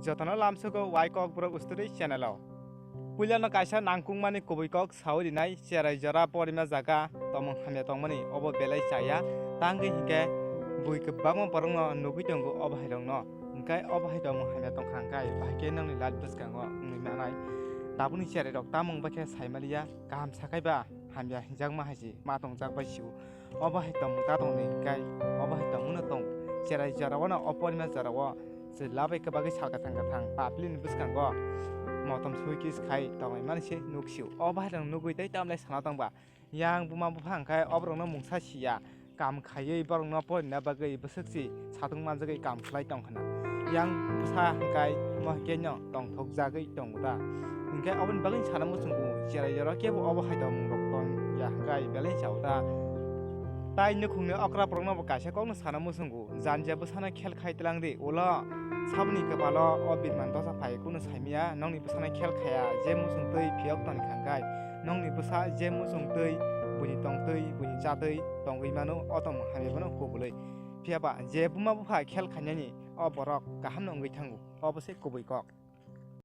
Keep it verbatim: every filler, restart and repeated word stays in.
Jotono lamsogo Y Kokborok Story channel o. Puilano kaisa nangkukmani kubui kok sawi rinai, cherai jora porima jaga tomung hamya tongmani obo belai chaya, tangwi hinkhe bui kwbangma borokno nugwi tongo obo hairokno. Hinkhe obo hai tomung hamya tongkha hinkhe bahai khe nokni life bwskango wngwi manai. Tabukni cherai rok tamung bai khe saimaliya, kaham sakhaiba hamya hinjakma hai se ma tongjak bai sio. Obo hai tongmung ta tongni hinkhe, obo hai tongmungno tong. Cherai jorao no, o porima jorao chwla bai kwbagwi sal kwthang kwthang paplini bwskango motom sui kiss khai tongwi mani se nuk sio. Obo hai rok nugwi tei tamlai sana tongba. Yang buma bupha hinkhe oborokno mungsa siya. Kam khaiwi borokno porina bagwi bwswk si satung manjagwi kam khlai tong khna. Yang bwsa hinkhe mo hinkhe no tongthokjagwi tongo ta. Hinkhe oboni bagwi sana muchungo, cherai jora kebo obo hai tongmung rok tong ya hinkhe belai chao ta. Tai nukhungni okra borokno bo kaisa kokno sana muchungo, janja bwsano khel khai tlang di, ulo saboni kwpalo o birman dosa phai kunu saimaya, nokni bwsano khel khaya, je muchung twi phiyok toni kha hinkhe nokni bwsa je muchung twi, buini tong twi, buini cha twi tongwi mano, o tongmung hamya bono kubulwi. Phiya ba je buma bupha khel khainani o borok kaham no wngwi thango, obo se kubui kok.